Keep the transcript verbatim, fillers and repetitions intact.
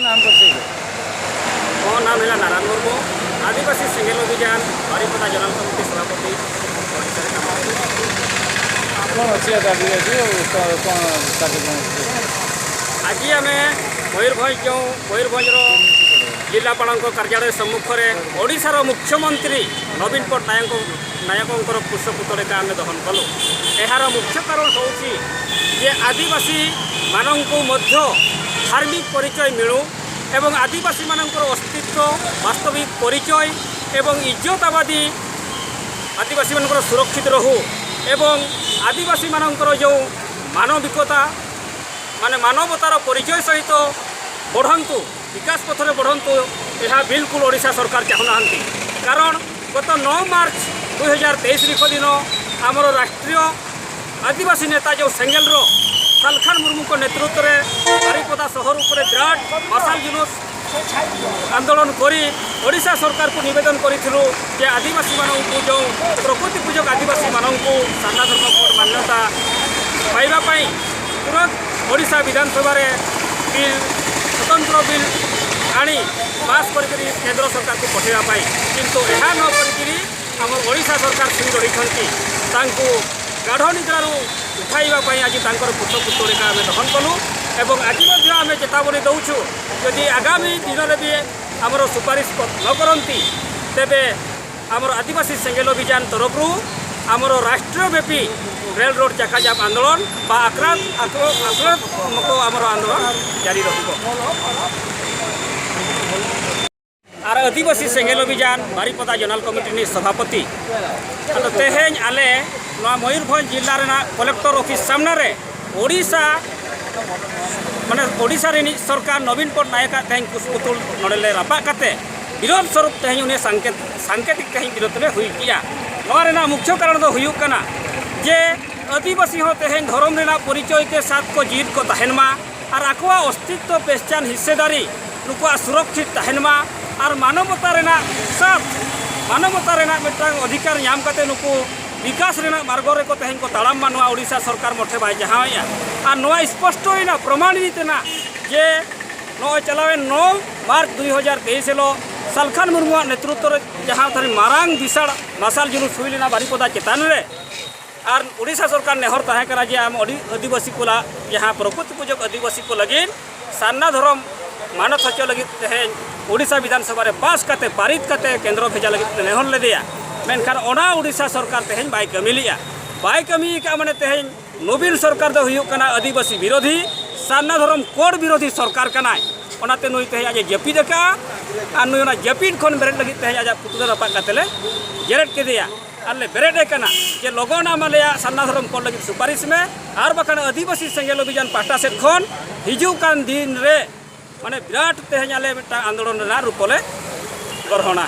नाम पर ठीक है। ମୋ ନାମ ହେଲା ନାରାୟଣ ମୁର୍ମୁ, ଆଦିବାସୀ ସେଙ୍ଗେଲ ଅଭିଯାନ ବାରିପଦା ଜେନେରାଲ କମିଟି ସଭାପତି। କ'ଣ ଅଛି ଆଜି, ଆଜି ଆଉ କ'ଣ, କ'ଣ କାର୍ଯ୍ୟକ୍ରମ ଅଛି? ଆଜି ଆମେ ମୟୂରଭଞ୍ଜ, ଯେଉଁ ମୟୂରଭଞ୍ଜର ଜିଲ୍ଲାପାଳଙ୍କ କାର୍ଯ୍ୟାଳୟ ସମ୍ମୁଖରେ ଓଡ଼ିଶାର ମୁଖ୍ୟମନ୍ତ୍ରୀ ନବୀନ ପଟ୍ଟନାୟକ, ନାୟକଙ୍କର ପୁଷ୍ପତଳିକା ଆମେ ଦହନ କଲୁ। ଏହାର ମୁଖ୍ୟ କାରଣ ହେଉଛି ଯେ ଆଦିବାସୀମାନଙ୍କୁ ମଧ୍ୟ ଧାର୍ମିକ ପରିଚୟ ମିଳୁ ଏବଂ ଆଦିବାସୀମାନଙ୍କର ଅସ୍ତିତ୍ୱ, ବାସ୍ତବିକ ପରିଚୟ ଏବଂ ଇଜ୍ଜତ ଆବାଦୀ ଆଦିବାସୀମାନଙ୍କର ସୁରକ୍ଷିତ ରହୁ ଏବଂ ଆଦିବାସୀମାନଙ୍କର ଯେଉଁ ମାନବିକତା, ମାନେ ମାନବତାର ପରିଚୟ ସହିତ ବଢ଼ନ୍ତୁ, ବିକାଶ ପଥରେ ବଢ଼ନ୍ତୁ, ଏହା ବିଲକୁଲ ଓଡ଼ିଶା ସରକାର ଚାହୁଁନାହାନ୍ତି। କାରଣ ଗତ ନଅ ମାର୍ଚ୍ଚ ଦୁଇ ହଜାର ତେଇଶ ତାରିଖ ଦିନ ଆମର ରାଷ୍ଟ୍ରୀୟ ଆଦିବାସୀ ନେତା ଯେଉଁ ସେଙ୍ଗେଲର ସାଲଖାନ ମୁର୍ମୁଙ୍କ ନେତୃତ୍ୱରେ ବାରିପଦା ସହର ଉପରେ ବିରାଟ ମଶାଲ ଜୁଲୁସ ଆନ୍ଦୋଳନ କରି ଓଡ଼ିଶା ସରକାରକୁ ନିବେଦନ କରିଥିଲୁ ଯେ ଆଦିବାସୀମାନଙ୍କୁ, ଯେଉଁ ପ୍ରକୃତି ପୂଜକ ଆଦିବାସୀମାନଙ୍କୁ ସାରନା ଧର୍ମ କୋଡ୍ ମାନ୍ୟତା ପାଇବା ପାଇଁ ତୁରନ୍ତ ଓଡ଼ିଶା ବିଧାନସଭାରେ ବିଲ୍, ସ୍ୱତନ୍ତ୍ର ବିଲ୍ ଆଣି ପାସ୍ କରିକରି କେନ୍ଦ୍ର ସରକାରକୁ ପଠାଇବା ପାଇଁ। କିନ୍ତୁ ଏହା ନ କରିକିରି ଆମର ଓଡ଼ିଶା ସରକାର ଶୋଇ ରହିଛନ୍ତି। ତାଙ୍କୁ ଗାଢ଼ ନିଦ୍ରାରୁ ଉଠାଇବା ପାଇଁ ଆଜି ତାଙ୍କର ପୁଷ୍ପତଳିକା ଆମେ ଦହନ କଲୁ ଏବଂ ଆଜି ମଧ୍ୟ ଆମେ ଚେତାବନୀ ଦେଉଛୁ, ଯଦି ଆଗାମୀ ଦିନରେ ବି ଆମର ସୁପାରିଶ କ-, ନ କରନ୍ତି, ତେବେ ଆମର ଆଦିବାସୀ ସେଙ୍ଗେଲ ଅଭିଯାନ ତରଫରୁ ଆମର ରାଷ୍ଟ୍ରୀୟବ୍ୟାପୀ ରେଳ ରୋଡ଼ ଚାକାଜାମ ଆନ୍ଦୋଳନ ବା ଆକ୍ରା-, ଆକ୍ର-, ଆକ୍ରମଣାତ୍ମକ ଆମର ଆନ୍ଦୋଳନ ଜାରି ରହିବ। ᱟᱨ ᱟᱹᱫᱤᱵᱟᱹᱥᱤ ᱥᱮᱸᱜᱮᱞ ᱚᱵᱷᱤᱡᱟᱱ ᱵᱟᱨᱤᱯᱚᱫᱟ ᱡᱳᱱᱟᱞ ᱠᱚᱢᱤᱴᱤ ᱨᱤᱱᱤᱡ ᱥᱚᱵᱷᱟᱯᱚᱛᱤ᱾ ᱟᱫᱚ ᱛᱮᱦᱮᱧ ᱟᱞᱮ ᱱᱚᱣᱟ ᱢᱚᱭᱩᱨᱵᱷᱚᱸᱡᱽ ᱡᱤᱞᱟ ᱨᱮᱱᱟᱜ ᱠᱚᱞᱮᱠᱴᱚᱨ ᱚᱯᱷᱤᱥ ᱥᱟᱢᱱᱟ ᱨᱮ ᱳᱰᱤᱥᱟ, ᱢᱟᱱᱮ ᱳᱰᱤᱥᱟ ᱨᱤᱱᱤᱡ ᱥᱚᱨᱠᱟᱨ ᱱᱚᱵᱤᱱ ᱯᱚᱴᱱᱟᱭᱮᱠ ᱟᱜ ᱛᱮᱦᱮᱧ ᱠᱩᱥ ᱯᱩᱛᱩᱞ ᱱᱚᱰᱮ ᱞᱮ ᱨᱟᱯᱟᱜ ᱠᱟᱛᱮ ᱵᱤᱨᱳᱫᱷ ᱥᱚᱨᱩᱯ ᱛᱮᱦᱮᱧ ᱩᱱᱤ ᱥᱟᱝᱠᱮᱛ-, ᱥᱟᱝᱠᱮᱛᱤᱠ ᱛᱮᱦᱮᱧ ᱵᱤᱨᱳᱫᱷ ᱞᱮ ᱦᱩᱭ ᱠᱮᱜᱼᱟ᱾ ᱱᱚᱣᱟ ᱨᱮᱱᱟᱜ ᱢᱩᱠᱷᱭᱚ ᱠᱟᱨᱚᱱ ᱫᱚ ᱦᱩᱭᱩᱜ ᱠᱟᱱᱟ ᱡᱮ ᱟᱹᱫᱤᱵᱟᱹᱥᱤ ᱦᱚᱸ ᱛᱮᱦᱮᱧ ᱫᱷᱚᱨᱚᱢ ᱨᱮᱱᱟᱜ ᱯᱚᱨᱤᱪᱚᱭ ᱛᱮ ᱥᱟᱛ ᱠᱚ ᱡᱤᱣᱤᱫ ᱠᱚ ᱛᱟᱦᱮᱱ ᱢᱟ ᱟᱨ ᱟᱠᱚᱣᱟᱜ ᱚᱥᱛᱤᱛᱛᱚ ᱯᱮᱦᱪᱟᱱ ᱦᱤᱥᱥᱮᱫᱟᱨᱤ ᱱᱩᱠᱩᱣᱟᱜ ᱥᱩᱨᱚᱠᱷᱤᱛ ᱛᱟᱦᱮᱱ ᱢᱟ ᱟᱨ ᱢᱟᱱᱚᱵᱚᱛᱟ ᱨᱮᱱᱟᱜ ᱥᱟᱛ, ᱢᱟᱱᱚᱵᱚᱛᱟ ᱨᱮᱱᱟᱜ ᱢᱤᱫᱴᱟᱝ ᱚᱫᱷᱤᱠᱟᱨ ᱧᱟᱢ ᱠᱟᱛᱮ ᱱᱩᱠᱩ ᱵᱤᱠᱟᱥ ᱨᱮᱱᱟᱜ ᱢᱟᱨᱜᱚ ᱨᱮᱠᱚ ᱛᱮᱦᱮᱧ ᱠᱚ ᱛᱟᱲᱟᱢ ᱢᱟ, ᱱᱚᱣᱟ ᱳᱰᱤᱥᱟ ᱥᱚᱨᱠᱟᱨ ᱢᱚᱴᱷᱮ ᱵᱟᱭ ᱪᱟᱦᱟᱣᱮᱫᱼᱟ᱾ ᱟᱨ ᱱᱚᱣᱟ ᱥᱯᱚᱥᱴᱚᱭᱮᱱᱟ, ᱯᱨᱚᱢᱟᱬᱤᱛ ᱮᱱᱟ ᱡᱮ ᱱᱚᱜᱼᱚᱭ ᱪᱟᱞᱟᱣᱮᱱ ᱱᱚ ᱢᱟᱨᱪ ᱫᱩᱭ ᱦᱟᱡᱟᱨ ᱛᱮᱭᱤᱥ ᱦᱤᱞᱳᱜ ᱥᱟᱞᱠᱷᱟᱱ ᱢᱩᱨᱢᱩᱣᱟᱜ ᱱᱮᱛᱨᱚᱛᱛᱚ ᱨᱮ ᱡᱟᱦᱟᱸ ᱛᱟᱦᱮᱸ ᱢᱟᱨᱟᱝ ᱵᱤᱥᱟᱞ ᱢᱟᱥᱟᱞ ᱡᱩᱞᱩᱥ ᱦᱩᱭ ᱞᱮᱱᱟ ᱵᱟᱨᱤᱯᱚᱫᱟ ᱪᱮᱛᱟᱱ ᱨᱮ, ᱟᱨ ᱩᱰᱤᱥᱟ ᱥᱚᱨᱠᱟᱨ ᱱᱮᱦᱚᱨ ᱛᱟᱦᱮᱸ ᱠᱟᱱᱟ ᱡᱮ ᱟᱢ ᱟᱹᱰᱤ ᱟᱹᱫᱤᱵᱟᱹᱥᱤ ᱠᱚ ᱞᱟ-, ᱡᱟᱦᱟᱸ ᱯᱨᱚᱠᱨᱤᱛᱤ ᱯᱩᱡᱚᱠ ᱟᱹᱫᱤᱵᱟᱹᱥᱤ ᱠᱚ ᱞᱟᱹᱜᱤᱫ ᱥᱟᱨᱱᱟ ᱫᱷᱚᱨᱚᱢ ᱢᱟᱱᱚᱛ ᱦᱚᱪᱚ ᱞᱟᱹᱜᱤᱫ ᱛᱮᱦᱮᱧ ᱩᱰᱤᱥᱟ ᱵᱤᱫᱷᱟᱱ ᱥᱚᱵᱷᱟ ᱨᱮ ᱯᱟᱥ ᱠᱟᱛᱮ, ᱯᱟᱨᱤᱛ ᱠᱟᱛᱮ ᱠᱮᱱᱫᱨᱚ ᱵᱷᱮᱡᱟ ᱞᱟᱹᱜᱤᱫ ᱛᱮ ᱱᱮᱦᱚᱨ ᱞᱮᱫᱮᱭᱟ᱾ ᱢᱮᱱᱠᱷᱟᱱ ᱚᱱᱟ ᱩᱰᱤᱥᱟ ᱥᱚᱨᱠᱟᱨ ᱛᱮᱦᱮᱧ ᱵᱟᱭ ᱠᱟᱹᱢᱤ ᱞᱮᱜᱼᱟ᱾ ᱵᱟᱭ ᱠᱟᱹᱢᱤ ᱟᱠᱟᱫᱼᱟ, ᱢᱟᱱᱮ ᱛᱮᱦᱮᱧ ᱱᱚᱵᱤᱱ ᱥᱚᱨᱠᱟᱨ ᱫᱚ ᱦᱩᱭᱩᱜ ᱠᱟᱱᱟ ᱟᱹᱫᱤᱵᱟᱹᱥᱤ ᱵᱤᱨᱳᱫᱷᱤ, ᱥᱟᱨᱱᱟ ᱫᱷᱚᱨᱚᱢ ᱠᱳᱰ ᱵᱤᱨᱳᱫᱷᱤ ᱥᱚᱨᱠᱟᱨ ᱠᱟᱱᱟᱭ᱾ ᱚᱱᱟᱛᱮ ᱱᱩᱭ ᱛᱮᱦᱮᱧ ᱟᱡ ᱮ ᱡᱟᱹᱯᱤᱫ ᱟᱠᱟᱫᱼᱟ, ᱟᱨ ᱱᱩᱭ ᱚᱱᱟ ᱡᱟᱹᱯᱤᱫ ᱠᱷᱚᱱ ᱵᱮᱨᱮᱫ ᱞᱟᱹᱜᱤᱫ ᱛᱮᱦᱮᱧ ᱟᱡᱟᱜ ᱯᱩᱛᱞᱟᱹ ᱨᱟᱯᱟᱜ ᱠᱟᱛᱮ ᱞᱮ ᱡᱮᱨᱮᱫ ᱠᱮᱫᱮᱭᱟ᱾ ᱟᱨ ᱞᱮ ᱵᱮᱨᱮᱫ ᱮ ᱠᱟᱱᱟ ᱡᱮ ᱞᱚᱜᱚᱱ ᱟᱢ ᱟᱞᱮᱭᱟᱜ ᱥᱟᱨᱱᱟ ᱫᱷᱚᱨᱚᱢ ᱠᱳᱰ ᱞᱟᱹᱜᱤᱫ ᱥᱩᱯᱟᱨᱤᱥ ᱢᱮ, ᱟᱨ ᱵᱟᱠᱷᱟᱱ ᱟᱹᱫᱤᱵᱟᱹᱥᱤ ᱥᱮᱸᱜᱮᱞ ᱚᱵᱷᱤᱡᱟᱱ ᱯᱟᱦᱴᱟ ᱥᱮᱫ ᱠᱷᱚᱱ ᱦᱤᱡᱩᱜ ᱠᱟᱱ ᱫᱤᱱ ᱨᱮ, ᱢᱟᱱᱮ, ᱵᱤᱨᱟᱴ ᱛᱮᱦᱮᱧ ᱟᱞᱮ ᱢᱤᱫᱴᱟᱝ ᱟᱱᱫᱳᱞᱚᱱ ᱨᱮᱱᱟᱜ ᱨᱩᱯ ᱞᱮ ᱜᱨᱚᱦᱚᱱᱟ᱾